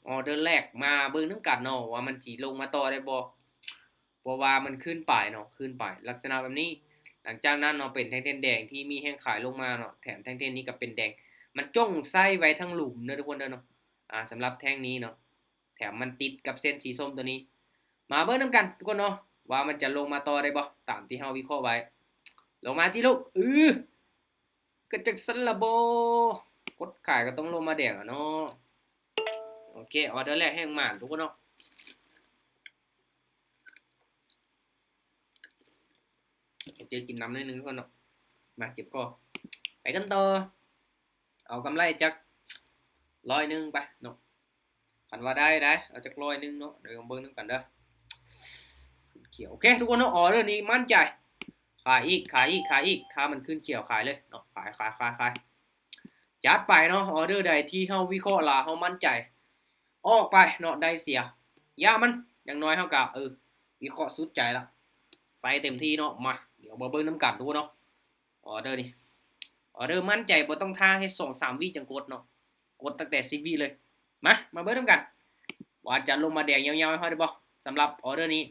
ອອເດີແລກ ມາເບິ່ງນຳກັນເນາະ ວ່າມັນຊິລົງມາຕໍ່ໄດ້ບໍ່ ເພາະວ່າມັນຂຶ້ນໄປເນາະ ຂຶ້ນໄປລັກສະນະແບບນີ້. ຫຼັງຈາກນັ້ນເນາະ ເປັນແທ່ງທຽນແດງທີ່ມີແຮງຂາຍລົງມາເນາະ ແຖມແທ່ງທຽນນີ້ກໍເປັນແດງ ມັນຈົ່ງໃສ່ໄວ້ທັງລຸ່ມເດີທຸກຄົນເດີເນາະ. ອາ ສຳລັບແທ່ງນີ້ເນາະ ແຖມມັນຕິດກັບເສັ້ນສີສົ້ມຕົວນີ້. ມາເບິ່ງນຳກັນທຸກຄົນເນາະ ວ່າມັນຈະລົງມາຕໍ່ໄດ້ບໍ່ ຕາມທີ່ເຮົາວິເຄາະໄວ້. ລົງມາຕິລູກ ອື ກໍຈັ່ງຊັ້ນລະບໍ ກົດຂາຍກໍຕ້ອງລົງມາແດງລະເນາະ. ໂອເຄ ອອເດີແລກແຮງໝານທຸກຄົນເນາະ. ໂອເຄ ກິນນ້ຳໜ້ອຍໜຶ່ງກ່ອນເນາະ ມາເຈັບຄໍ. ໄປກັນຕໍ່ ເອົາກຳໄລຈັກຮ້ອຍໜຶ່ງໄປເນາະ ຄັນວ່າໄດ້ ໄດ້ ເອົາຈັກຮ້ອຍໜຶ່ງເນາະ. ດຽວເບິ່ງນຳກັນເດີ ຂຶ້ນຂຽວ. ໂອເຄທຸກຄົນເນາະ ອອເດີນີ້ໝັ້ນໃຈ ຂາຍອີກ ຂາຍອີກ ຂາຍອີກ. ຖ້າມັນຂຶ້ນຂຽວຂາຍເລີຍເນາະ ຂາຍ ຂາຍ ຂາຍ ຂາຍ. ຈັດໄປເນາະ ອອເດີໃດທີ່ເຮົາວິເຄາະແລ້ວເຮົາໝັ້ນໃຈ ອອກໄປເນາະ ໄດ້ເສຍຢ່າມັນ. ຢ່າງໜ້ອຍເຮົາກໍ ເອີ ວິເຄາະສຸດໃຈລະ ໃສ່ເຕັມທີ່ເນາະ. ມາ ດຽວມາເບິ່ງນຳກັນທຸກຄົນເນາະ ອອເດີນີ້ ອອເດີໝັ້ນໃຈ ບໍ່ຕ້ອງຖ້າໃຫ້ສອງສາມວິຈັ່ງກົດເນາະ ກົດຕັ້ງແຕ່ສິບວິເລີຍ. ມາ ມາເບິ່ງນຳກັນ ວ່າຈະລົງມາແດງຍາວໆໃຫ້ເຮົາໄດ້ບໍ່ ສຳລັບອອເດີນີ້.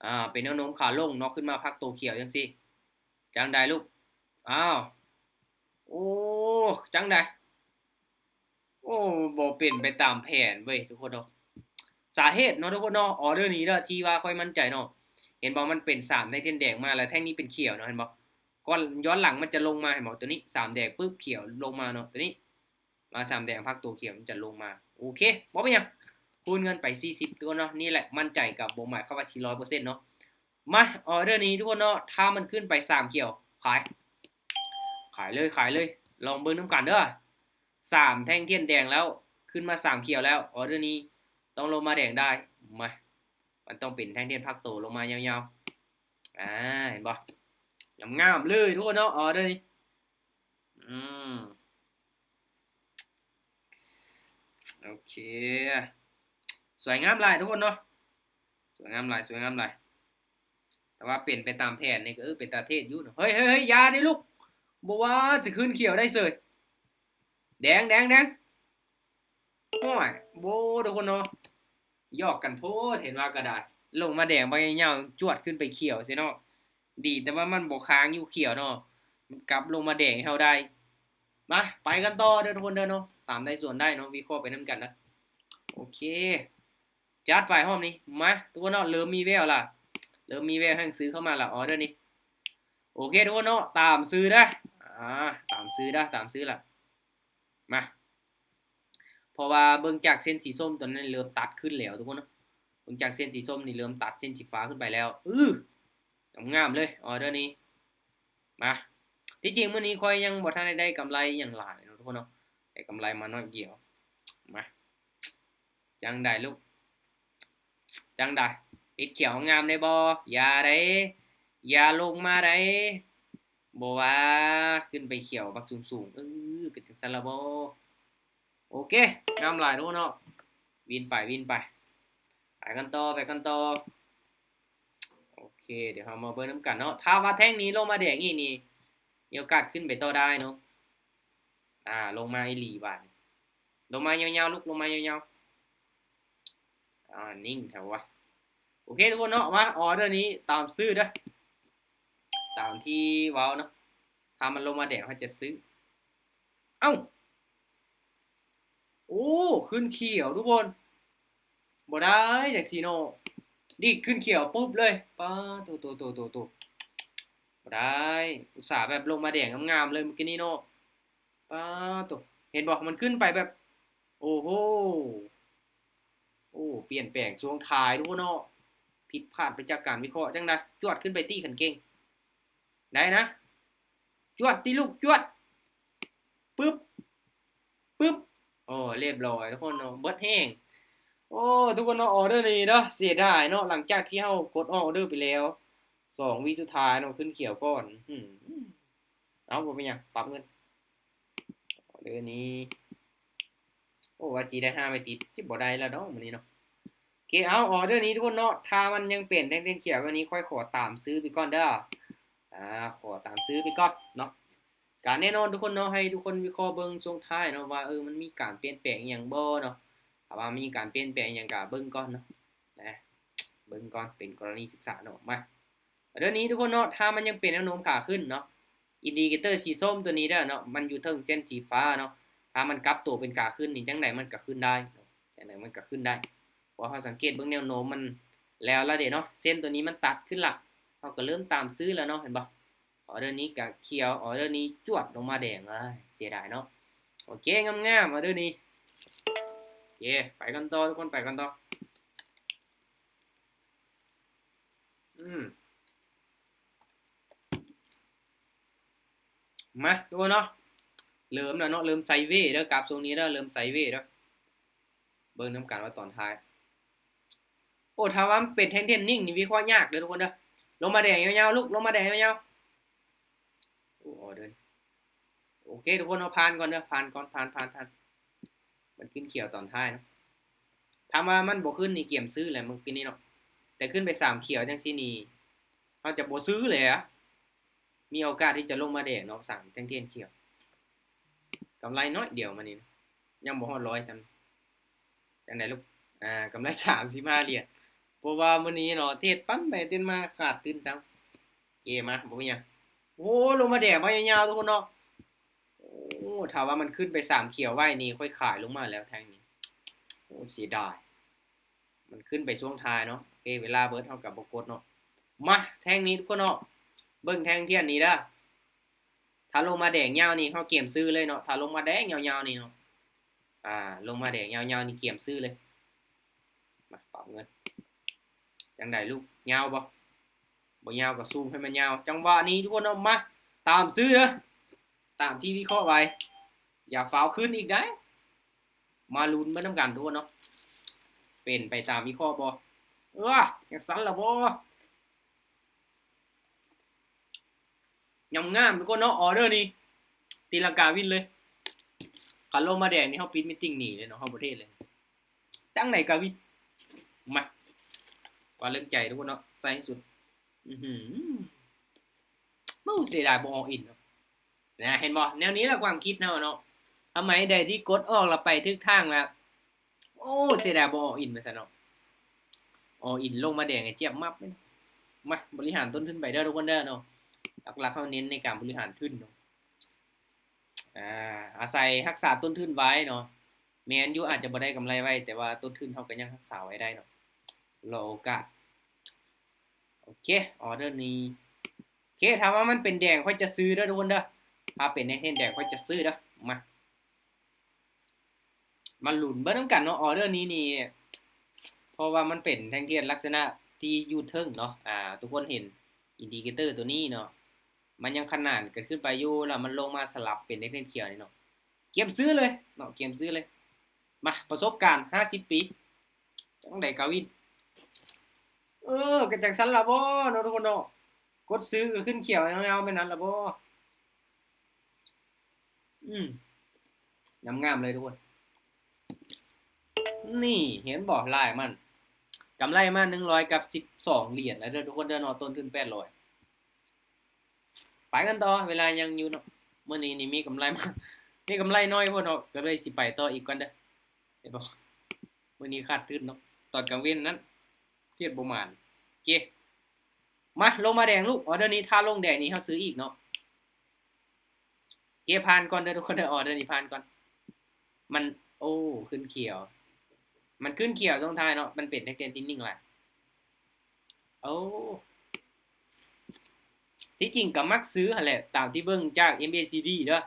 ອາ ເປັນແນວໂນ້ມຂາລົງເນາະ ຂຶ້ນມາພັກໂຕຂຽວຈັ່ງຊີ້. ຈັ່ງໃດລູກ ອ້າວ ໂອ້ ຈັ່ງໃດ ໂອ້ ບໍ່ເປັນໄປຕາມແຜນເວີຍທຸກຄົນເນາະ. ສາເຫດເນາະທຸກຄົນເນາະ ອອເດີນີ້ເດີທີ່ວ່າຂ້ອຍໝັ້ນໃຈເນາະ ເຫັນບໍ່ ມັນເປັນສາມແທ່ງທຽນແດງມາ ແລ້ວແທ່ງນີ້ເປັນຂຽວເນາະ ເຫັນບໍ່ ກ່ອນ ຍ້ອນຫຼັງມັນຈະລົງມາ ເຫັນບໍ່ ຕົວນີ້ ສາມແດງປຶບ ຂຽວລົງມາເນາະ ຕົວນີ້ ມາສາມແດງພັກໂຕຂຽວມັນຈະລົງມາ. ໂອເຄ ບໍ່ເປັນຫຍັງ ຄູນເງິນໄປສີ່ສິບ ຕົວເນາະ. ນີ້ແຫຼະໝັ້ນໃຈ ກໍບໍ່ໝາຍຄວາມວ່າຊິຮ້ອຍເປີເຊັນເນາະ. ມາ ອອເດີນີ້ທຸກຄົນເນາະ ຖ້າມັນຂຶ້ນໄປສາມຂຽວ ຂາຍ ຂາຍເລີຍ ຂາຍເລີຍ. ລອງເບິ່ງນຳກັນເດີ ສາມແທ່ງທຽນແດງແລ້ວ ຂຶ້ນມາສາມຂຽວແລ້ວ ອອເດີນີ້ຕ້ອງລົງມາແດງໄດ້. ມາ ມັນຕ້ອງເປັນແທ່ງທຽນພັກໂຕລົງມາຍາວໆ. ອາ ເຫັນບໍ່ ງາມໆເລີຍທຸກຄົນເນາະ ອອເດີນີ້. ອືມ ໂອເຄ ສວຍງາມຫຼາຍທຸກຄົນເນາະ ສວຍງາມຫຼາຍ ສວຍງາມຫຼາຍ. ແຕ່ວ່າເປັນໄປຕາມແຜນນີ້ກໍ ເອີ ເປັນຕາເທດຢູ່ເນາະ. ເຮີ້ຍໆໆ ຢ່າເດ້ລູກ ບໍ່ວ່າຈະຂຶ້ນຂຽວໄດ້ເສີຍ ແດງ ແດງ ແດງ. ໂອ້ຍ ໂອ້ ທຸກຄົນເນາະ ຢອກກັນໂພດ ເຫັນວ່າກໍໄດ້ ລົງມາແດງບັກຍາວໆ ຈວດຂຶ້ນໄປຂຽວຊິເນາະ. ດີແຕ່ວ່າມັນບໍ່ຄ້າງຢູ່ຂຽວເນາະ ມັນກັບລົງມາແດງໃຫ້ເຮົາໄດ້. ມາ ໄປກັນຕໍ່ເດີທຸກຄົນເດີເນາະ ຕາມໄດ້ສ່ວນໄດ້ເນາະ ວິເຄາະໄປນຳກັນນະ. ໂອເຄ ຈັດໄປຮອບນີ້ ມາ ທຸກຄົນເນາະ ເລີ່ມມີແວວລະ ເລີ່ມມີແວວແຮງຊື້ເຂົ້າມາລະ ອອເດີນີ້. ໂອເຄ ທຸກຄົນເນາະ ຕາມຊື້ເດີ ອາ ຕາມຊື້ເດີ ຕາມຊື້ລະ. ມາ ເພາະວ່າເບິ່ງຈາກເສັ້ນສີສົ້ມຕົວນັ້ນເລີ່ມຕັດຂຶ້ນແລ້ວທຸກຄົນເນາະ ເບິ່ງຈາກເສັ້ນສີສົ້ມນີ້ເລີ່ມຕັດເສັ້ນສີຟ້າຂຶ້ນໄປແລ້ວ. ອື ງາມໆເລີຍ ອອເດີນີ້. ມາ ທີ່ຈິງມື້ນີ້ຂ້ອຍຍັງບໍ່ທັນໄດ້ໄດ້ກຳໄລຫຍັງຫຼາຍເນາະທຸກຄົນເນາະ ໄດ້ກຳໄລມາໜ້ອຍດຽວ. ມາ ຈັ່ງໃດລູກ ຈັ່ງໃດ ຕິດຂຽວງາມໄດ້ບໍ່? ຢ່າໃດ ຢ່າລົງມາໃດ ບໍ່ວ່າຂຶ້ນໄປຂຽວບັກສູງໆ ເອີ ກໍຈັ່ງຊັ້ນລະບໍ. ໂອເຄ ງາມຫຼາຍເນາະ ວິນໄປ ວິນໄປ ໄປກັນຕໍ່ ໄປກັນຕໍ່. ໂອເຄ ດຽວເຮົາມາເບິ່ງນຳກັນເນາະ ຖ້າວ່າແທ່ງນີ້ລົງມາແດງອີກນີ້ ມີໂອກາດຂຶ້ນໄປຕໍ່ໄດ້ເນາະ. ອາ ລົງມາອີ່ຫຼີບາດນີ້ ລົງມາຍາວໆ ລູກ ລົງມາຍາວໆ. ອາ ນິ່ງແທ້ວະ. ໂອເຄທຸກຄົນເນາະ ມາ ອອເດີນີ້ຕາມຊື້ເດີ ຕາມທີ່ເວົ້າເນາະ ຖ້າມັນລົງມາແດງເຮົາຈະຊື້. ເອົ້າ ໂອ້ ຂຶ້ນຂຽວທຸກຄົນ ບໍ່ໄດ້ຈັ່ງຊີ້ເນາະ ດີດຂຶ້ນຂຽວປຶບເລີຍ. ປາໂຕ ໂຕ ໂຕ ໂຕ ບໍ່ໄດ້ ອຸດສ່າແບບລົງມາແດງງາມໆເລີຍມື້ກີ້ນີ້ເນາະ. ປາໂຕ ເຫັນບໍ່ ມັນຂຶ້ນໄປແບບ ໂອ້ໂຫ ໂອ້ ປ່ຽນແປງຊ່ວງທ້າຍທຸກຄົນເນາະ ຜິດພາດໄປຈາກການວິເຄາະ. ຈັ່ງໃດ ຈວດຂຶ້ນໄປຕິ ຄັນເກັ່ງ ໄດ້ນະ ຈວດຕິລູກ ຈວດ ປຶບ ປຶບ ໂອ້ ລຽບຮ້ອຍທຸກຄົນເນາະ ເບິດແຮງ. ໂອ້ ທຸກຄົນເນາະ ອອເດີນີ້ເນາະ ເສຍດາຍເນາະ ຫຼັງຈາກທີ່ເຮົາກົດອອກອອເດີໄປແລ້ວ ສອງວິສຸດທ້າຍເນາະ ຂຶ້ນຂຽວກ່ອນ. ອື ເອົາ ບໍ່ເປັນຫຍັງ ປັບເງິນ ອອເດີນີ້ ໂອ້ ວ່າຊິໄດ້ຫ້າໄມ້ຕິດ ຊິບໍ່ໄດ້ລະດອກມື້ນີ້ເນາະ. ໂອເຄ ເອົາ ອອເດີນີ້ທຸກຄົນເນາະ ຖ້າມັນຍັງເປັນແທ່ງທຽນຂຽວແບບນີ້ ຂ້ອຍຂໍຕາມຊື້ໄປກ່ອນເດີ ອາ ຂໍຕາມຊື້ໄປກ່ອນເນາະ. ກະແນ່ນອນທຸກຄົນເນາະ ໃຫ້ທຸກຄົນວິເຄາະເບິ່ງຊ່ວງທ້າຍເນາະ ວ່າ ເອີ ມັນມີການປ່ຽນແປງອີ່ຫຍັງບໍ່ເນາະ. ຖ້າວ່າມີການປ່ຽນແປງຫຍັງກໍເບິ່ງກ່ອນເນາະ ນະ ເບິ່ງກ່ອນ ເປັນກໍລະນີສຶກສາເນາະ. ມາ ເດີນີ້ທຸກຄົນເນາະ ຖ້າມັນຍັງເປັນແນວໂນ້ມຂາຂຶ້ນເນາະ ອິນດິເຄເຕີສີສົ້ມຕົວນີ້ເດີເນາະ ມັນຢູ່ເທິງເສັ້ນສີຟ້າເນາະ ຖ້າມັນກັບໂຕເປັນຂາຂຶ້ນນີ້ ຈັ່ງໃດມັນກໍຂຶ້ນໄດ້ເນາະ ຈັ່ງໃດມັນກໍຂຶ້ນໄດ້ ເພາະເຮົາສັງເກດເບິ່ງແນວໂນ້ມມັນແລ້ວລະເດເນາະ ເສັ້ນຕົວນີ້ມັນຕັດຂຶ້ນລະ ເຮົາກໍເລີ່ມຕາມຊື້ແລ້ວເນາະ ເຫັນບໍ່? ອໍເດີນີ້ກໍຂຽວ ອໍເດີນີ້ຈວດລົງມາແດງ ເອີຍ ເສຍດາຍເນາະ. ໂອເຄ ງາມໆ ອໍເດີນີ້ ໂອເຄ ໄປກັນຕໍ່ທຸກຄົນ ໄປກັນຕໍ່ ອືມ ມາ ທຸກຄົນເນາະ ເລີ່ມແລ້ວເນາະ ເລີ່ມໄຊເວເດີ ກາບຊ່ວງນີ້ເດີ ເລີ່ມໄຊເວເດີ ເບິ່ງນຳກັນວ່າຕອນທ້າຍ ໂອ້ ຖ້າວ່າມັນເປັນແທ່ງເທຣນນິງນີ້ ວິເຄາະຍາກເດີທຸກຄົນເດີ ລົງມາແດງຍາວໆ ລູກ ລົງມາແດງຍາວໆ ໂອ້ ອໍເດີ ໂອເຄ ທຸກຄົນເນາະ ຜ່ານກ່ອນເດີ ຜ່ານກ່ອນ ຜ່ານ ຜ່ານ ຜ່ານ ມັນຂຶ້ນຂຽວຕອນທ້າຍເນາະ ຖ້າວ່າມັນບໍ່ຂຶ້ນນີ້ກຽມຊື້ແຫຼະມື້ກີ້ນີ້ເນາະ ແຕ່ຂຶ້ນໄປສາມຂຽວຈັ່ງຊີ້ນີ້ ເຮົາຈະບໍ່ຊື້ແຫຼະ ມີໂອກາດທີ່ຈະລົງມາແດງເນາະ ສາມແທ່ງເທຣນຂຽວ ກຳໄລໜ້ອຍດຽວມື້ນີ້ ຍັງບໍ່ຮອດຮ້ອຍຊ້ຳ ຈັ່ງໃດລູກ ອ່າ ກຳໄລສາມສິບຫ້າຫຼຽນ ເພາະວ່າມື້ນີ້ເນາະ ເທຣດປັ້ນໄປເທຣດມາຂາດທຶນຊ້ຳ ເກມາ ບໍ່ມີຫຍັງ ໂອ້ ລົງມາແດງມາຍາວໆ ທຸກຄົນເນາະ ໂອ້ ຖ້າວ່າມັນຂຶ້ນໄປສາມຂຽວໄວ້ນີ້ ຂ້ອຍຂາຍລົງມາແລ້ວແທ່ງນີ້ ໂອ້ ເສຍດາຍ ມັນຂຶ້ນໄປຊ່ວງທ້າຍເນາະ ໂອເຄ ເວລາເບິດ ເຮົາກໍບໍ່ກົດເນາະ ມາ ແທ່ງນີ້ທຸກຄົນເນາະ ເບິ່ງແທ່ງທຽນນີ້ເດີ ຖ້າລົງມາແດງຍາວນີ້ ເຮົາກຽມຊື້ເລີຍເນາະ ຖ້າລົງມາແດງຍາວໆນີ້ເນາະ ອ່າ ລົງມາແດງຍາວໆນີ້ກຽມຊື້ເລີຍ ມາ ປັບເງິນ ຈັ່ງໃດລູກ ຍາວບໍ່? ບໍ່ຍາວກໍຊູມໃຫ້ມັນຍາວ ຈັງຫວະນີ້ທຸກຄົນເນາະ ມາ ຕາມຊື້ເດີ ຕາມທີ່ວິເຄາະໄວ້ ຢ່າຟ້າວຂຶ້ນອີກໄດ໋ ມາລຸ້ນໄປນຳກັນທຸກຄົນເນາະ ເປັນໄປຕາມວິເຄາະບໍ່? ເອີ ຈັ່ງຊັ້ນລະບໍ່? ງາມໆ ທຸກຄົນເນາະ ອໍເດີນີ້ ຕີລັງກາວິນເລີຍ ຄັນລົງມາແດງນີ້ ເຮົາປິດມີດຕິງໜີເລີຍເນາະ ເຮົາບໍ່ເທຣດເລີຍ ຈັ່ງໃດກໍວິນ ມາ ກວາດເລື່ອງໃຈທຸກຄົນເນາະ ໃສ່ໃຫ້ສຸດ ອືຫື ໂອ້ ເສຍດາຍບໍ່ all in ເນາະ ນະ ເຫັນບໍ່? ແນວນີ້ລະຄວາມຄິດເຮົາເນາະ ທຳໄມໃດທີ່ກົດອອກລະໄປຖືກທາງລະ ໂອ້ ເສຍດາຍບໍ່ all in ວ່າຊັ້ນເນາະ all in ລົງມາແດງໃຫ້ຈຽບມັບເລີຍ ມາ ບໍລິຫານຕົ້ນທຶນໄປເດີທຸກຄົນເດີເນາະ ຫຼັກໆ ເຮົາເນັ້ນໃນການບໍລິຫານທຶນເນາະ ອ່າ ອາໄສຮັກສາຕົ້ນທຶນໄວ້ເນາະ ແມ່ນຢູ່ ອາດຈະບໍ່ໄດ້ກຳໄລໄວ ແຕ່ວ່າຕົ້ນທຶນເຮົາກໍຍັງຮັກສາໄວ້ໄດ້ເນາະ ລໍໂອກາດ ໂອເຄ ອໍເດີນີ້ ໂອເຄ ຖ້າວ່າມັນເປັນແດງຂ້ອຍຈະຊື້ເດີທຸກຄົນເດີ ຖ້າເປັນແທ່ງເທຣນແດງຂ້ອຍຈະຊື້ເດີ ມາ ມາລຸ້ນເບິ່ງນຳກັນເນາະ ອໍເດີນີ້ນີ້ ເພາະວ່າມັນເປັນແທ່ງທຽນລັກສະນະທີ່ຢູ່ເທິງເນາະ ອ່າ ທຸກຄົນເຫັນອິນດິເຄເຕີຕົວນີ້ເນາະ ມັນຍັງຂະໜານກັນຂຶ້ນໄປຢູ່ ແລ້ວມັນລົງມາສະຫຼັບເປັນແທ່ງທຽນຂຽວນີ້ເນາະ ກຽມຊື້ເລີຍເນາະ ກຽມຊື້ເລີຍ ມາ ປະສົບການຫ້າສິບປີ ຈັ່ງໃດກາວິນ ເອີ ກໍຈັ່ງຊັ້ນລະບໍ່ເນາະ ທຸກຄົນເນາະ ກົດຊື້ກໍຂຶ້ນຂຽວຍາວໆ ແມ່ນນັ້ນລະບໍ່? ອືມ ງາມໆ ເລີຍທຸກຄົນ ນີ້ເຫັນບໍ່ ລາຍມັນ ກຳໄລມາໜຶ່ງຮ້ອຍກັບສິບສອງຫຼຽນແລ້ວເດີທຸກຄົນເດີເນາະ ຕົ້ນທຶນແປດຮ້ອຍ ໄປກັນຕໍ່ ເວລາຍັງຢູ່ເນາະ ມື້ນີ້ນີ້ມີກຳໄລມາ ມີກຳໄລໜ້ອຍໂພດເນາະ ກໍເລີຍຊິໄປຕໍ່ອີກກ່ອນເດີ ເຫັນບໍ່ ມື້ນີ້ຂາດທຶນເນາະ ຕອນກາງເວັນນັ້ນ ເຮັດບໍ່ໝານ ເກ ມາ ລົງມາແດງລູກ ອໍເດີນີ້ ຖ້າລົງແດງນີ້ເຮົາຊື້ອີກເນາະ ເກ ຜ່ານກ່ອນເດີທຸກຄົນເດີ ອໍເດີນີ້ຜ່ານກ່ອນ ມັນ ໂອ້ ຂຶ້ນຂຽວ ມັນຂຶ້ນຂຽວຊ່ວງທ້າຍເນາະ ມັນເປັນແທ່ງເທຣນຕິງໜິງຫຼາຍ ໂອ້ ທີ່ຈິງກໍມັກຊື້ຫັ້ນແຫຼະ ຕາມທີ່ເບິ່ງຈາກ ເອັມ ເອ ຊີ ດີ ເດີ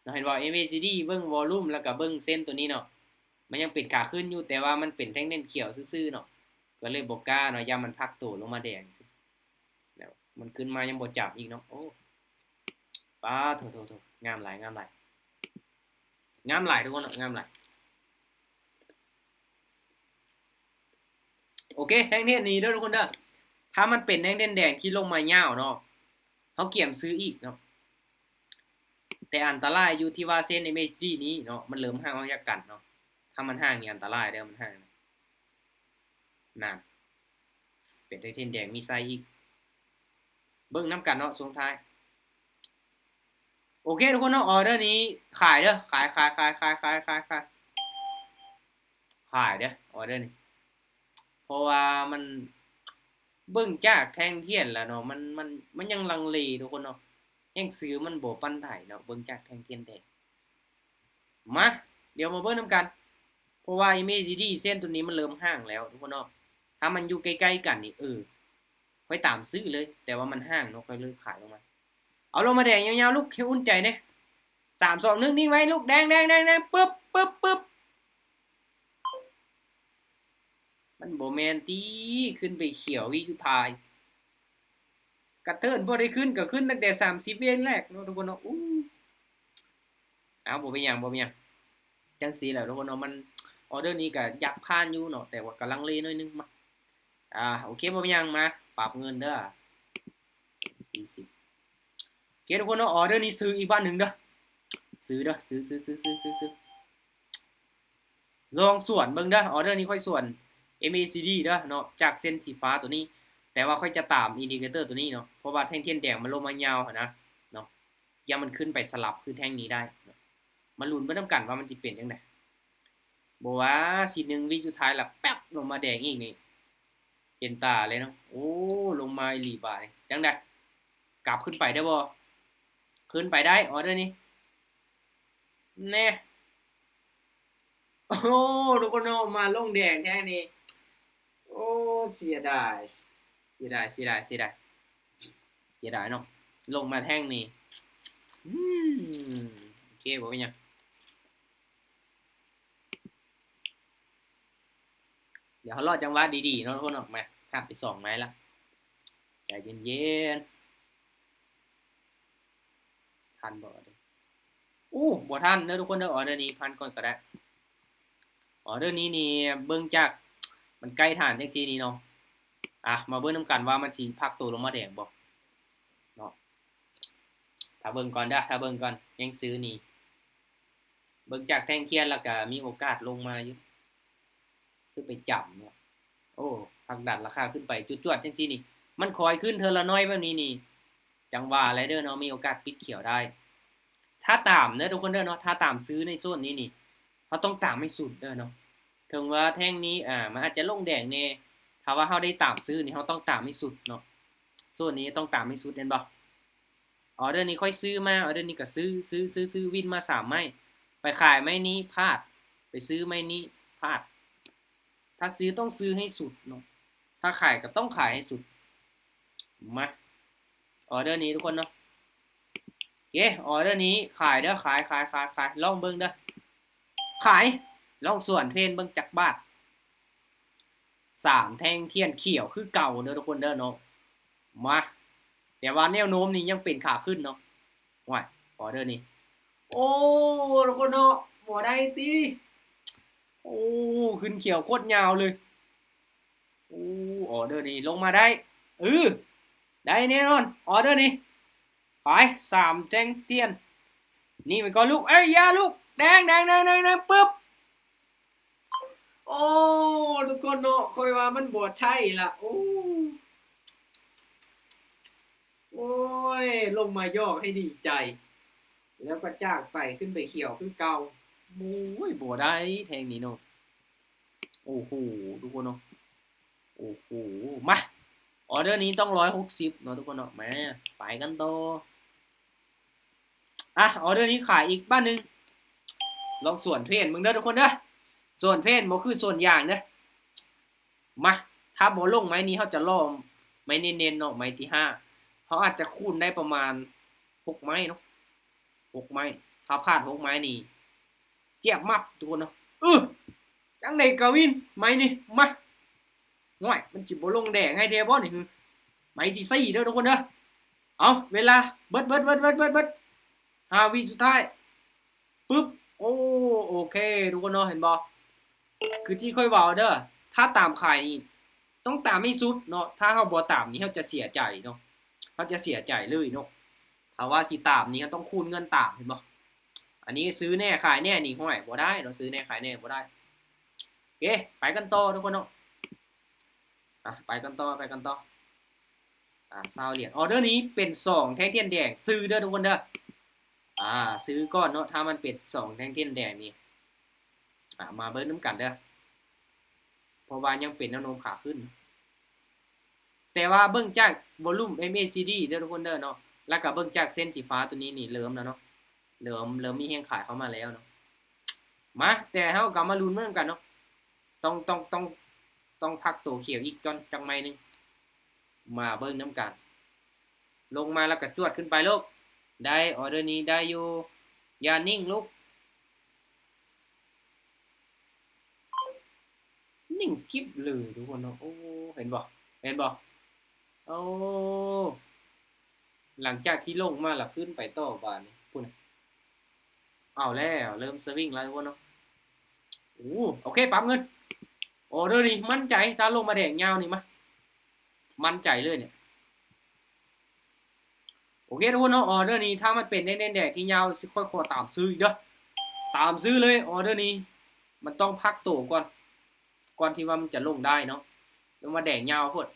ເນາະ ເຫັນບໍ່ ເອັມ ເອ ຊີ ດີ ເບິ່ງວໍລຸ່ມ ແລ້ວກໍເບິ່ງເສັ້ນຕົວນີ້ເນາະ ມັນຍັງເປັນຂາຂຶ້ນຢູ່ ແຕ່ວ່າມັນເປັນແທ່ງເທຣນຂຽວຊື່ໆເນາະ ກໍເລີຍບໍ່ກ້າເນາະ ຢ້ານມັນພັກໂຕລົງມາແດງ ແລ້ວມັນຂຶ້ນມາຍັງບໍ່ຈັບອີກເນາະ ໂອ້ ປາໂທ້ໆໆ ງາມຫຼາຍ ງາມຫຼາຍ ງາມຫຼາຍທຸກຄົນເນາະ ງາມຫຼາຍ ໂອເຄ ແທ່ງເທຣນນີ້ເດີທຸກຄົນເດີ ຖ້າມັນເປັນແທ່ງເທຣນແດງທີ່ລົງມາຍາວເນາະ ເຮົາກຽມຊື້ອີກເນາະ ແຕ່ອັນຕະລາຍຢູ່ທີ່ວ່າເສັ້ນ ເອັມ ເອ ຊີ ດີ ນີ້ເນາະ ມັນເລີ່ມຫ່າງອອກຈາກກັນເນາະ ຖ້າມັນຫ່າງນີ້ອັນຕະລາຍເດີ ມັນຫ່າງ ນັ້ນ ເປັນແທ່ງເທຣນແດງມີໄສ້ອີກ ເບິ່ງນຳກັນເນາະ ຊ່ວງທ້າຍ ໂອເຄທຸກຄົນເນາະ ອໍເດີນີ້ຂາຍເດີ ຂາຍ ຂາຍ ຂາຍ ຂາຍ ຂາຍ ຂາຍ ຂາຍ ຂາຍ ຂາຍເດີ້ ອໍເດີນີ້ ເພາະວ່າມັນ ເບິ່ງຈາກແທ່ງທຽນແລ້ວເນາະ ມັນ ມັນ ມັນຍັງລັງເລທຸກຄົນເນາະ ແຮງຊື້ມັນບໍ່ປານໃດເນາະ ເບິ່ງຈາກແທ່ງທຽນແດງ. ມາ ດຽວມາເບິ່ງນຳກັນ ເພາະວ່າ ເອັມ ເອ ຊີ ດີ ເສັ້ນໂຕນີ້ມັນເລີ່ມຫ່າງແລ້ວທຸກຄົນເນາະ ຖ້າມັນຢູ່ໃກ້ໆກັນນີ້ ເອີ ຂ້ອຍຕາມຊື້ເລີຍ ແຕ່ວ່າມັນຫ່າງເນາະ ຂ້ອຍເລີຍຂາຍລົງມາ. ເອົາລົງມາແດງຍາວໆ ລຸກ ໃຫ້ອຸ່ນໃຈແດ່ ສາມ ສອງ ໜຶ່ງ ນິ່ງໄວ້ ລຸກ ແດງໆໆໆ ປຶບ ປຶບ ປຶບ ມັນບໍ່ແມ່ນຕິ ຂຶ້ນໄປຂຽວວິສຸດທ້າຍ ກະເທີນບໍ່ໄດ້ຂຶ້ນ ກະຂຶ້ນຕັ້ງແຕ່ສາມສິບວິແລກເນາະທຸກຄົນເນາະ. ອູ້ ເອົາ ບໍ່ເປັນຫຍັງ ບໍ່ເປັນຫຍັງ ຈັ່ງຊີ້ແຫຼະທຸກຄົນເນາະ ມັນ ອໍເດີນີ້ກະຢາກຜ່ານຢູ່ເນາະ ແຕ່ວ່າກະລັງເລໜ້ອຍໜຶ່ງ. ມາ ອ່າ ໂອເຄ ບໍ່ເປັນຫຍັງ ມາ ປັບເງິນເດີ້ ສີ່ສິບ. ໂອເຄທຸກຄົນເນາະ ອໍເດີນີ້ຊື້ອີກບາດໜຶ່ງເດີ້ ຊື້ເດີ້ ຊື້ ຊື້ ຊື້ ຊື້ ຊື້ ຊື້ ລອງສວນເບິ່ງເດີ້ ອໍເດີນີ້ຂ້ອຍສວນ ເອັມ ເອ ຊີ ດີ ເດີ້ເນາະ ຈາກເສັ້ນສີຟ້າໂຕນີ້ ແຕ່ວ່າຂ້ອຍຈະຕາມອິນດິເຄເຕີໂຕນີ້ເນາະ ເພາະວ່າແທ່ງທຽນແດງມັນລົງມາຍາວຫັ້ນນະເນາະ ຢ້ານມັນຂຶ້ນໄປສະຫຼັບຄືແທ່ງນີ້ໄດ້ເນາະ. ມາລຸ້ນເບິ່ງນຳກັນວ່າມັນຊິເປັນຈັ່ງໃດ. ບໍ່ວ່າ ສີ່ໜຶ່ງ ວິສຸດທ້າຍລະແປັບລົງມາແດງອີກນີ້ ເປັນຕາເລີຍເນາະ. ໂອ້ ລົງມາອີ່ຫຼີບາດນີ້ ຈັ່ງໃດ ກັບຂຶ້ນໄປໄດ້ບໍ່? ຂຶ້ນໄປໄດ້ ອໍເດີນີ້ ແນ່ ໂອ້ ທຸກຄົນເນາະ ມາລົງແດງແທ້ນີ້ ໂອ້ ເສຍດາຍ ເສຍດາຍ ເສຍດາຍ ເສຍດາຍ ເສຍດາຍເນາະ ລົງມາແທ່ງນີ້ ອືມ ໂອເຄ ບໍ່ເປັນຫຍັງ. ດຽວເຮົາລໍຈັງຫວະດີໆເນາະທຸກຄົນເນາະ ມາ ພາດໄປສອງໄມ້ລະ ໃຈເຢັນໆ ທັນບໍ່ເດີ້? ໂອ້ ບໍ່ທັນເດີ້ທຸກຄົນເດີ້ ອໍເດີນີ້ພັນກ່ອນກໍໄດ້ ອໍເດີນີ້ນີ້ ເບິ່ງຈາກມັນໃກ້ຖານຈັ່ງຊີ້ນີ້ເນາະ ອ່ະ ມາເບິ່ງນຳກັນວ່າມັນຊິພັກໂຕລົງມາແດງບໍ່ເນາະ. ຖ້າເບິ່ງກ່ອນເດີ້ ຖ້າເບິ່ງກ່ອນ ແຮງຊື້ນີ້ ເບິ່ງຈາກແທ່ງທຽນແລ້ວກະມີໂອກາດລົງມາຢູ່ ຄືໄປຈຳເນາະ. ໂອ້ ຜັກດັນລາຄາຂຶ້ນໄປຈວດໆ ຈັ່ງຊີ້ນີ້ ມັນຄອຍຂຶ້ນເທື່ອລະໜ້ອຍແບບນີ້ນີ້ ຈັ່ງວ່າແຫຼະເດີ້ເນາະ ມີໂອກາດປິດຂຽວໄດ້. ຖ້າຕາມເດີ້ທຸກຄົນເດີ້ເນາະ ຖ້າຕາມຊື້ໃນໂຊນນີ້ນີ້ ເຮົາຕ້ອງຕາມໃຫ້ສຸດເດີ້ເນາະ ເຖິງວ່າແທ່ງນີ້ ອ່າ ມັນອາດຈະລົງແດງແດ່ ຖ້າວ່າເຮົາໄດ້ຕາມຊື້ນີ້ ເຮົາຕ້ອງຕາມໃຫ້ສຸດເນາະ ໂຊນນີ້ຕ້ອງຕາມໃຫ້ສຸດ ເຫັນບໍ່? ອໍເດີນີ້ຂ້ອຍຊື້ມາ ອໍເດີນີ້ກໍຊື້ ຊື້ ຊື້ ຊື້ ວິນມາສາມໄມ້ ໄປຂາຍໄມ້ນີ້ພາດ ໄປຊື້ໄມ້ນີ້ພາດ. ຖ້າຊື້ຕ້ອງຊື້ໃຫ້ສຸດເນາະ ຖ້າຂາຍກໍຕ້ອງຂາຍໃຫ້ສຸດ. ມາ ອໍເດີນີ້ທຸກຄົນເນາະ ໂອເຄ ອໍເດີນີ້ຂາຍເດີ້ ຂາຍ ຂາຍ ຂາຍ ຂາຍ ລອງເບິ່ງເດີ້ ຂາຍ ລອງສວນເທຣນເບິ່ງຈັກບາດ. ສາມແທ່ງທຽນຂຽວຄືເກົ່າເດີ້ທຸກຄົນເດີ້ເນາະ ມາ ແຕ່ວ່າແນວໂນ້ມນີ້ຍັງເປັນຂາຂຶ້ນເນາະ. ໂອ້ຍ ອໍເດີນີ້ ໂອ້ ທຸກຄົນເນາະ ບໍ່ໄດ້ຕິ ໂອ້ ຂຶ້ນຂຽວໂຄດຍາວເລີຍ. ໂອ້ ອໍເດີນີ້ລົງມາໄດ້ ເອີ ໄດ້ແນ່ນອນ ອໍເດີນີ້ ໄປ ສາມແທ່ງທຽນ ນີ້ມັນກໍລຸກ ເອີຍ ຢ່າລຸກ ແດງ ແດງ ແດງ ແດງ ແດງ ປຶບ. ໂອ້ ທຸກຄົນເນາະ ຂ້ອຍວ່າມັນບໍ່ໃຊ່ລະ ໂອ້ ໂອ້ຍ ລົງມາຢອກໃຫ້ດີໃຈ ແລ້ວກໍຈາກໄປ ຂຶ້ນໄປຂຽວຄືເກົ່າ. ໂອ້ຍ ບໍ່ໄດ້ແທ່ງນີ້ເນາະ ໂອ້ໂຫ ທຸກຄົນເນາະ ໂອ້ໂຫ ມາ ອໍເດີນີ້ຕ້ອງຮ້ອຍຫົກສິບເນາະ ທຸກຄົນເນາະ ມາ ໄປກັນຕໍ່. ອ່ະ ອໍເດີນີ້ຂາຍອີກບາດໜຶ່ງ ລອງສວນເທຣນເບິ່ງເດີ້ທຸກຄົນເດີ້ ສວນເທຣນບໍ່ຄືສວນຢາງເດີ້. ມາ ຖ້າບໍ່ລົງໄມ້ນີ້ ເຮົາຈະລໍໄມ້ເນັ້ນໆເນາະ ໄມ້ທີຫ້າ ເຮົາອາດຈະຄູນໄດ້ປະມານຫົກໄມ້ເນາະ ຫົກໄມ້ ຖ້າພາດຫົກໄມ້ນີ້ ຈຽບມັບທຸກຄົນເນາະ. ເອີ ຈັ່ງໃດກາວິນ ໄມ້ນີ້ ມາ ໂອ້ຍ ມັນຊິບໍ່ລົງແດງໃຫ້ແທ້ບໍ່ນີ້ ໄມ້ທີສີ່ເດີ້ທຸກຄົນເດີ້. ເອົາ ເວລາເບິດ ເບິດ ເບິດ ເບິດ ເບິດ ເບິດ ຫ້າວິສຸດທ້າຍ ປຶບ ໂອ້ ໂອເຄ ທຸກຄົນເນາະ ເຫັນບໍ່ ຄືທີ່ຂ້ອຍເວົ້າເດີ້ ຖ້າຕາມຂາຍນີ້ຕ້ອງຕາມໃຫ້ສຸດເນາະ ຖ້າເຮົາບໍ່ຕາມນີ້ເຮົາຈະເສຍໃຈເນາະ ເຮົາຈະເສຍໃຈເລີຍເນາະ. ຖ້າວ່າຊິຕາມນີ້ ເຮົາຕ້ອງຄູນເງິນຕາມ ເຫັນບໍ່ ອັນນີ້ຊື້ແນ່ຂາຍແນ່ນີ້ ຫ້ວຍ ບໍ່ໄດ້ເນາະ ຊື້ແນ່ຂາຍແນ່ບໍ່ໄດ້. ໂອເຄ ໄປກັນຕໍ່ທຸກຄົນເນາະ ອ່ະ ໄປກັນຕໍ່ ໄປກັນຕໍ່. ອ່າ ຊາວຫຼຽນ ອໍເດີນີ້ເປັນສອງແທ່ງທຽນແດງ ຊື້ເດີ້ທຸກຄົນເດີ້. ອ່າ ຊື້ກ່ອນເນາະ ຖ້າມັນເປັນສອງແທ່ງທຽນແດງນີ້ ອ່າ ມາເບິ່ງນຳກັນເດີ້. າະວ່າຍັງເປັນແນວໂນ້ມຂາຂຶ້ນ. ແຕ່ວ່າເບິ່ງຈາກວອລຸ່ມ ເອັມ ເອ ຊີ ດີ ເດີທຸກຄົນເດີເນາະ ແລ້ວກໍເບິ່ງຈາກເສັ້ນສີຟ້າຕົວນີ້ນີ້ເລີ່ມແລ້ວເນາະ ເລີ່ມ ເລີ່ມມີແຮງຂາຍເຂົ້າມາແລ້ວເນາະ. ມາ ແຕ່ເຮົາກໍມາລຸ້ນເບິ່ງນຳກັນເນາະ ຕ້ອງ ຕ້ອງ ຕ້ອງ ຕ້ອງພັກໂຕຂຽວອີກກ່ອນຈັກໄມ້ໜຶ່ງ. ມາເບິ່ງນຳກັນ ລົງມາແລ້ວກໍຈວດຂຶ້ນໄປລູກ ໄດ້ ອອເດີນີ້ໄດ້ຢູ່ ຢ່ານິ່ງລູກ. ນິ່ງກິບເລີຍທຸກຄົນເນາະ. ໂອ້ ເຫັນບໍ່ ເຫັນບໍ່? ໂອ້ ຫຼັງຈາກທີ່ລົງມາແລ້ວຂຶ້ນໄປຕໍ່ບາດນີ້ ພຸ້ນນະ. ເອົາແລ້ວ ເລີ່ມສະວິງແລ້ວທຸກຄົນເນາະ. ໂອ້ ໂອເຄ ປັບເງິນ. ອອເດີນີ້ໝັ້ນໃຈ ຖ້າລົງມາແດງຍາວນີ້ ມາ ໝັ້ນໃຈເລີຍນີ້. ໂອເຄທຸກຄົນເນາະ ອອເດີນີ້ຖ້າມັນເປັນແດງໆ ທີ່ຍາວ ຊິຄ່ອຍຂໍຕາມຊື້ອີກເດີ ຕາມຊື້ເລີຍ. ອອເດີນີ້ມັນຕ້ອງພັກໂຕກ່ອນ ກ່ອນທີ່ວ່າມັນຈະລົງໄດ້ເນາະ. ແລ້ວມາແດງຍາວໂພດ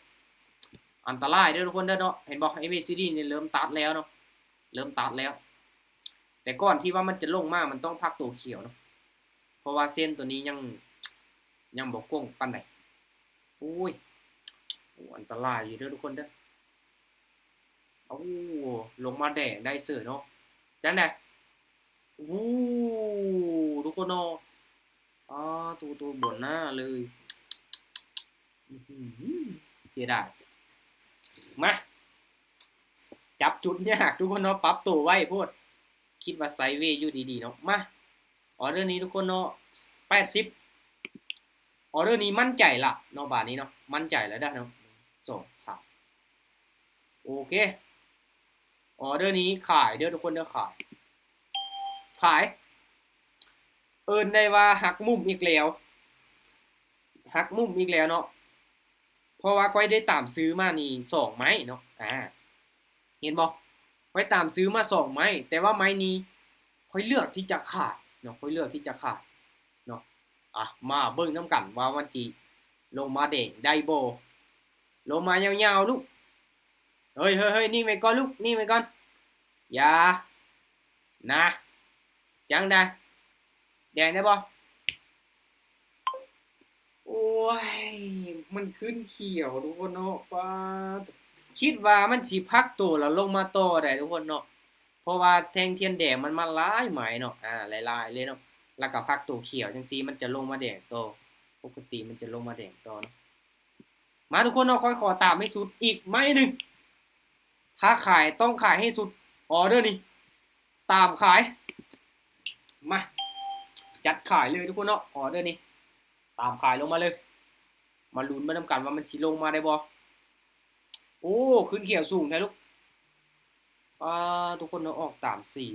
ອັນຕະລາຍເດີທຸກຄົນເດີເນາະ. ເຫັນບໍ່ ເອັມ ເອ ຊີ ດີ ນີ້ເລີ່ມຕັດແລ້ວເນາະ ເລີ່ມຕັດແລ້ວ. ແຕ່ກ່ອນທີ່ວ່າມັນຈະລົງມາ ມັນຕ້ອງພັກໂຕຂຽວເນາະ ເພາະວ່າເສັ້ນຕົວນີ້ຍັງ ຍັງບໍ່ກົງປານໃດ. ໂອ້ຍ ໂອ້ ອັນຕະລາຍຢູ່ເດີທຸກຄົນເດີ. ໂອ້ ລົງມາແດງໄດ້ເສີຍເນາະ ຈັ່ງໃດ? ໂອ້ ທຸກຄົນເນາະ ອາ ໂຕ ໂຕ ບໍ່ໜ້າເລີຍ. ອືຫື ເສຍດາຍ. ມາ ຈັບຈຸດຍາກທຸກຄົນເນາະ ປັບໂຕໄວໂພດ. ຄິດວ່າໄຊເວຢູ່ດີໆເນາະ. ມາ ອອເດີນີ້ທຸກຄົນເນາະ ແປດສິບ. ອອເດີນີ້ໝັ້ນໃຈລະເນາະ ບາດນີ້ເນາະ ໝັ້ນໃຈລະເດີເນາະ. ສອງ ສາມ ໂອເຄ ອອເດີນີ້ຂາຍເດີທຸກຄົນເດີ ຂາຍ ຂາຍ. ເອີ້ນໄດ້ວ່າຫັກມຸມອີກແລ້ວ ຫັກມຸມອີກແລ້ວເນາະ. ເພາະວ່າຂ້ອຍໄດ້ຕາມຊື້ມານີ້ສອງໄມ້ເນາະ ອາ ເຫັນບໍ່? ຂ້ອຍຕາມຊື້ມາສອງໄມ້ ແຕ່ວ່າໄມ້ນີ້ຂ້ອຍເລືອກທີ່ຈະຂາຍເນາະ ຂ້ອຍເລືອກທີ່ຈະຂາຍເນາະ. ອາ ມາເບິ່ງນຳກັນວ່າມັນຊິລົງມາແດງໄດ້ບໍ່? ລົງມາຍາວໆລູກ. ເຮີ້ຍໆໆ ນິ່ງໄວ້ກ່ອນລູກ ນິ່ງໄວ້ກ່ອນ ຢ່ານະ. ຈັ່ງໃດ? ແດງໄດ້ບໍ່? ໂອ້ຍ ມັນຂຶ້ນຂຽວທຸກຄົນເນາະ. ປາດ ຄິດວ່າມັນຊິພັກໂຕແລ້ວລົງມາຕໍ່ໄດ໋ທຸກຄົນເນາະ ເພາະວ່າແທ່ງທຽນແດງມັນມາຫຼາຍໄມ້ເນາະ ອາ ຫຼາຍໆເລີຍເນາະ. ແລ້ວກໍພັກໂຕຂຽວຈັ່ງຊີ້ ມັນຈະລົງມາແດງຕໍ່ ປົກກະຕິມັນຈະລົງມາແດງຕໍ່ເນາະ. ມາທຸກຄົນເນາະ ຂ້ອຍຂໍຕາມໃຫ້ສຸດອີກໄມ້ໜຶ່ງ ຖ້າຂາຍຕ້ອງຂາຍໃຫ້ສຸດ ອອເດີນີ້ ຕາມຂາຍ. ມາ ຈັດຂາຍເລີຍທຸກຄົນເນາະ ອອເດີນີ້ ຕາມຂາຍລົງມາເລີຍ. ມາລຸ້ນໄປນຳກັນວ່າມັນຊິລົງມາໄດ້ບໍ່? ໂອ້ ຂຶ້ນຂຽວສູງແທ້ລູກ. ປາດ ທຸກຄົນເນາະ ອອກຕາມສີ.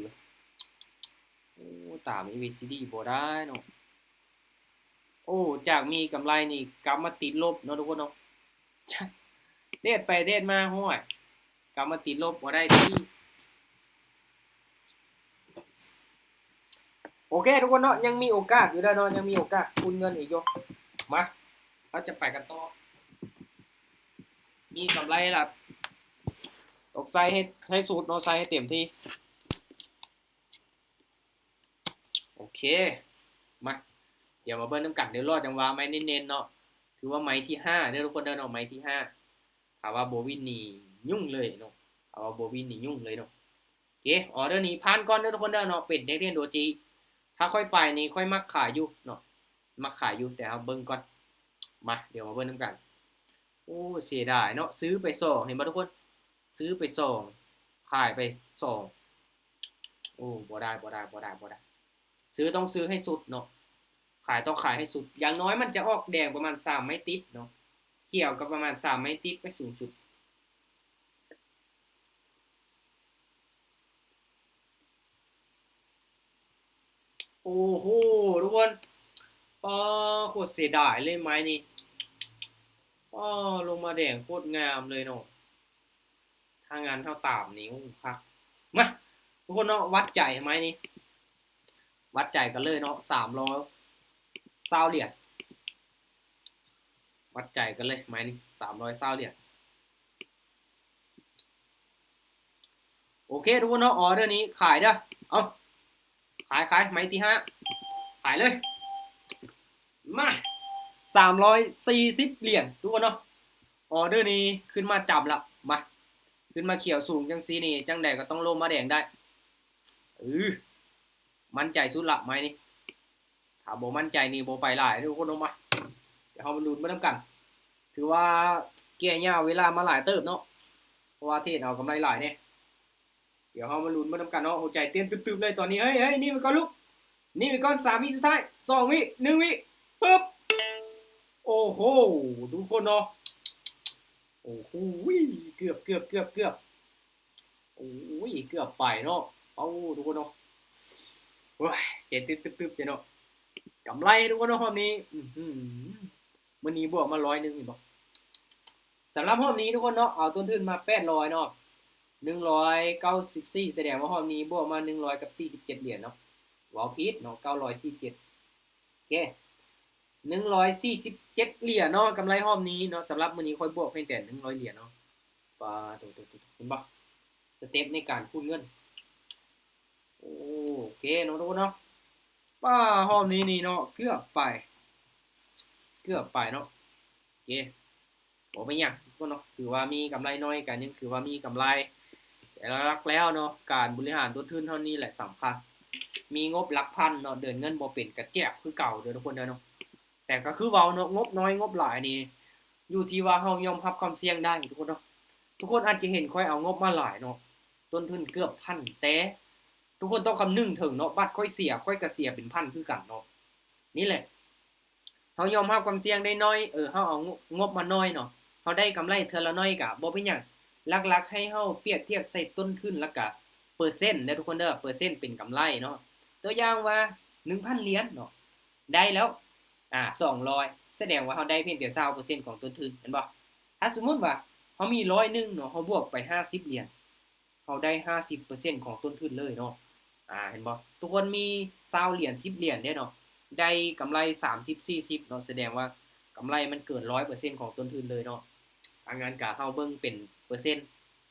ໂອ້ ຕາມເອ ບີ ຊີ ດີ ບໍ່ໄດ້ເນາະ. ໂອ້ ຈາກມີກຳໄລນີ້ກັບມາຕິດລົບເນາະທຸກຄົນເນາະ. ເທຣດໄປເທຣດມາ ໂອ້ຍ ກັບມາຕິດລົບບໍ່ໄດ້ຕິ. ໂອເຄທຸກຄົນເນາະ ຍັງມີໂອກາດຢູ່ເດີເນາະ ຍັງມີໂອກາດຄູນເງິນອີກຢູ່. ມາ ເຮົາຈະໄປກັນຕໍ່. ມີກຳໄລລະ ຕ້ອງໃສ່ໃຫ້ ໃຫ້ສຸດເນາະ ໃສ່ໃຫ້ເຕັມທີ່. ໂອເຄ ມາ ດຽວມາເບິ່ງນຳກັນເດີ ລໍຈັງຫວະໄມ້ເນັ້ນໆເນາະ. ຖືວ່າໄມ້ທີຫ້າເດີທຸກຄົນເດີເນາະ ໄມ້ທີຫ້າ. ຖ້າວ່າບໍ່ວິນນີ້ຫຍຸ້ງເລີຍເນາະ ຖ້າວ່າບໍ່ວິນນີ້ຫຍຸ້ງເລີຍເນາະ. ໂອເຄ ອອເດີນີ້ຜ່ານກ່ອນເດີທຸກຄົນເດີເນາະ ເປັນເດັກຮຽນໂດຈີ. ຖ້າຂ້ອຍໄປນີ້ຂ້ອຍມັກຂາຍຢູ່ເນາະ ມັກຂາຍຢູ່ ແຕ່ເຮົາເບິ່ງກ່ອນ. ມາ ດຽວມາເບິ່ງນຳກັນ. ໂອ້ ເສຍດາຍເນາະ ຊື້ໄປສອງ ເຫັນບໍ່ທຸກຄົນ? ຊື້ໄປສອງ ຂາຍໄປສອງ. ໂອ້ ບໍ່ໄດ້ ບໍ່ໄດ້ ບໍ່ໄດ້ ບໍ່ໄດ້. ຊື້ຕ້ອງຊື້ໃຫ້ສຸດເນາະ ຂາຍຕ້ອງຂາຍໃຫ້ສຸດ. ຢ່າງໜ້ອຍມັນຈະອອກແດງປະມານສາມໄມ້ຕິດເນາະ ຂຽວກໍປະມານສາມໄມ້ຕິດໄປສູງສຸດ. ໂອ້ໂຫ ທຸກຄົນ ປາ ໂຄດເສຍດາຍເລີຍໄມ້ນີ້. ປາ ລົງມາແດງໂຄດງາມເລີຍເນາະ. ຖ້າງານເຮົາຕາມນີ້ ໂອ້ ຄັກ. ມາ ທຸກຄົນເນາະ ວັດໃຈໄມ້ນີ້ ວັດໃຈກັນເລີຍເນາະ ສາມຮ້ອຍຊາວຫຼຽນ. ວັດໃຈກັນເລີຍໄມ້ນີ້ ສາມຮ້ອຍຊາວຫຼຽນ. ໂອເຄທຸກຄົນເນາະ ອອເດີນີ້ຂາຍເດີ. ເອົາ ຂາຍ ຂາຍ ໄມ້ທີຫ້າ ຂາຍເລີຍ. ມາ ສາມຮ້ອຍສີ່ສິບຫຼຽນ ທຸກຄົນເນາະ. ອໍເດີນີ້ຂຶ້ນມາຈັບລະ ມາ ຂຶ້ນມາຂຽວສູງຈັ່ງຊີ້ນີ້ ຈັ່ງໃດກໍຕ້ອງລົງມາແດງໄດ້. ເອີ ໝັ້ນໃຈສຸດລະໄມ້ນີ້ ຖ້າບໍ່ໝັ້ນໃຈນີ້ບໍ່ໄປຫຼາຍເດີທຸກຄົນເນາະ. ມາ ດຽວເຮົາມາລຸ້ນໄປນຳກັນ. ຖືວ່າແກ່ຍາວເວລາມາຫຼາຍເຕີບເນາະ ເພາະວ່າເທຣດເອົາກຳໄລຫຼາຍເດ້. ດຽວເຮົາມາລຸ້ນໄປນຳກັນເນາະ. ຫົວໃຈເຕັ້ນຕຶບໆເລີຍຕອນນີ້. ເຮີ້ຍໆ ນີ້ໄປກ່ອນລູກ ນີ້ໄປກ່ອນ. ສາມວິສຸດທ້າຍ ສອງວິ ໜຶ່ງວິ ປຶບ. ໂອ້ໂຫ ທຸກຄົນເນາະ. ໂອ້ໂຫ ເກືອບ ເກືອບ ເກືອບ ເກືອບ ໂອ້ຍ ເກືອບໄປເນາະ. ເອົາ ທຸກຄົນເນາະ ໂອ້ຍ ໃຈຕຶບໆໆເນາະ. ກຳໄລທຸກຄົນເນາະຮອບນີ້. ອືຫື ມື້ນີ້ບວກມາຮ້ອຍໜຶ່ງເຫັນບໍ່? ສຳລັບຮອບນີ້ທຸກຄົນເນາະ ເອົາຕົ້ນທຶນມາແປດຮ້ອຍເນາະ ໜຶ່ງຮ້ອຍເກົ້າສິບສີ່ ສະແດງວ່າຮອບນີ້ບວກມາໜຶ່ງຮ້ອຍກັບສີ່ສິບເຈັດຫຼຽນເນາະ. ເວົ້າຜິດເນາະ ເກົ້າຮ້ອຍສີ່ສິບເຈັດ. ໂອເຄ ໜຶ່ງຮ້ອຍສີ່ສິບເຈັດຫຼຽນເນາະ ກຳໄລຮອບນີ້ເນາະ. ສຳລັບມື້ນີ້ຂ້ອຍບວກພຽງແຕ່ໜຶ່ງຮ້ອຍຫຼຽນເນາະ. ປາໂຕໆໆ ເຫັນບໍ່ ສະເຕັບໃນການຄູນເງິນ. ໂອເຄເນາະທຸກຄົນເນາະ. ປາ ຮອບນີ້ນີ້ເນາະ ເກືອບໄປ ເກືອບໄປເນາະ. ໂອເຄ ບໍ່ເປັນຫຍັງທຸກຄົນເນາະ ຖືວ່າມີກຳໄລໜ້ອຍກໍຍັງຖືວ່າມີກຳໄລ. ແຕ່ຫຼັກໆແລ້ວເນາະ ການບໍລິຫານຕົ້ນທຶນເຮົານີ້ແຫຼະສຳຄັນ. ມີງົບຫຼັກພັນເນາະ ເດີນເງິນບໍ່ເປັນກໍແຈກຄືເກົ່າເດີທຸກຄົນເດີເນາະ. ແຕ່ກໍຄືເວົ້າເນາະ ງົບນ້ອຍງົບຫຼາຍນີ້ ຢູ່ທີ່ວ່າເຮົາຍອມຮັບຄວາມສ່ຽງໄດ້ທຸກຄົນເນາະ. ທຸກຄົນອາດຈະເຫັນຂ້ອຍເອົາງົບມາຫຼາຍເນາະ ຕົ້ນທຶນເກືອບພັນ ແຕ່ທຸກຄົນຕ້ອງຄຳນຶງເຖິງເນາະ ບັດຂ້ອຍເສຍ ຂ້ອຍກໍເສຍເປັນພັນຄືກັນເນາະ. ນີ້ແຫຼະ ເຮົາຍອມຮັບຄວາມສ່ຽງໄດ້ໜ້ອຍ ເອີ ເຮົາເອົາງົບມາໜ້ອຍເນາະ ເຮົາໄດ້ກຳໄລເທື່ອລະໜ້ອຍກະບໍ່ເປັນຫຍັງ. ຫຼັກໆໃຫ້ເຮົາປຽບທຽບໃສ່ຕົ້ນທຶນ ແລ້ວກະເປີເຊັນເດີທຸກຄົນເດີ ເປີເຊັນເປັນກຳໄລເນາະ. ຕົວຢ່າງວ່າໜຶ່ງພັນຫຼຽນເນາະ ໄດ້ແລ້ວ ອາ ສອງຮ້ອຍ ສະແດງວ່າເຮົາໄດ້ພຽງແຕ່ຊາວເປີເຊັນຂອງຕົ້ນທຶນ ແມ່ນບໍ່? ຖ້າສົມມຸດວ່າເຮົາມີຮ້ອຍໜຶ່ງເນາະ ເຮົາບວກໄປຫ້າສິບຫຼຽນ ເຮົາໄດ້ຫ້າສິບເປີເຊັນຂອງຕົ້ນທຶນເລີຍເນາະ. ອາ ເຫັນບໍ່? ທຸກຄົນມີຊາວຫຼຽນ ສິບຫຼຽນເດ້ເນາະ ໄດ້ກຳໄລສາມສິບ ສີ່ສິບເນາະ ສະແດງວ່າກຳໄລມັນເກີນຮ້ອຍເປີເຊັນຂອງຕົ້ນທຶນເລີຍເນາະ. ອັນນັ້ນກະເຮົາເບິ່ງເປັນເປີເຊັນ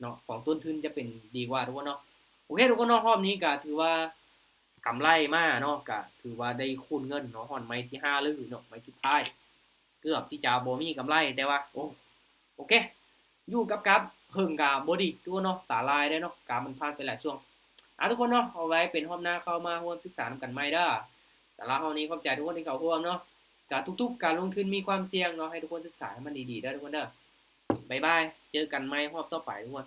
ເນາະ ຂອງຕົ້ນທຶນຈະເປັນດີກວ່າທຸກຄົນເນາະ. ໂອເຄທຸກຄົນເນາະ ຮອບນີ້ກະຖືວ່າກຳໄລມາເນາະ ກະຖືວ່າໄດ້ຄູນເງິນເນາະ. ຮອດໄມ້ທີຫ້າ ຫຼືເນາະ ໄມ້ສຸດທ້າຍ ເກືອບທີ່ຈະບໍ່ມີກຳໄລ ແຕ່ວ່າ ໂອ ໂອເຄ ຢູ່ກັບກາບເຫິງກະບໍ່ດີທຸກຄົນເນາະ ຕາລາຍເດ້ເນາະ ກາບມັນຜ່ານໄປຫຼາຍຊ່ວງ. ອາ ທຸກຄົນເນາະ ເອົາໄວ້ເປັນຮອບໜ້າເຂົ້າມາຮ່ວມສຶກສານຳກັນໃໝ່ເດີ. ສຳລັບຮອບນີ້ຂອບໃຈທຸກຄົນທີ່ເຂົ້າຮ່ວມເນາະ. ກະທຸກໆການລົງທຶນມີຄວາມສ່ຽງເນາະ ໃຫ້ທຸກຄົນສຶກສາໃຫ້ມັນດີໆເດີທຸກຄົນເດີ. ບາຍບາຍ ເຈີກັນໃໝ່ຮອບຕໍ່ໄປທຸກຄົນ.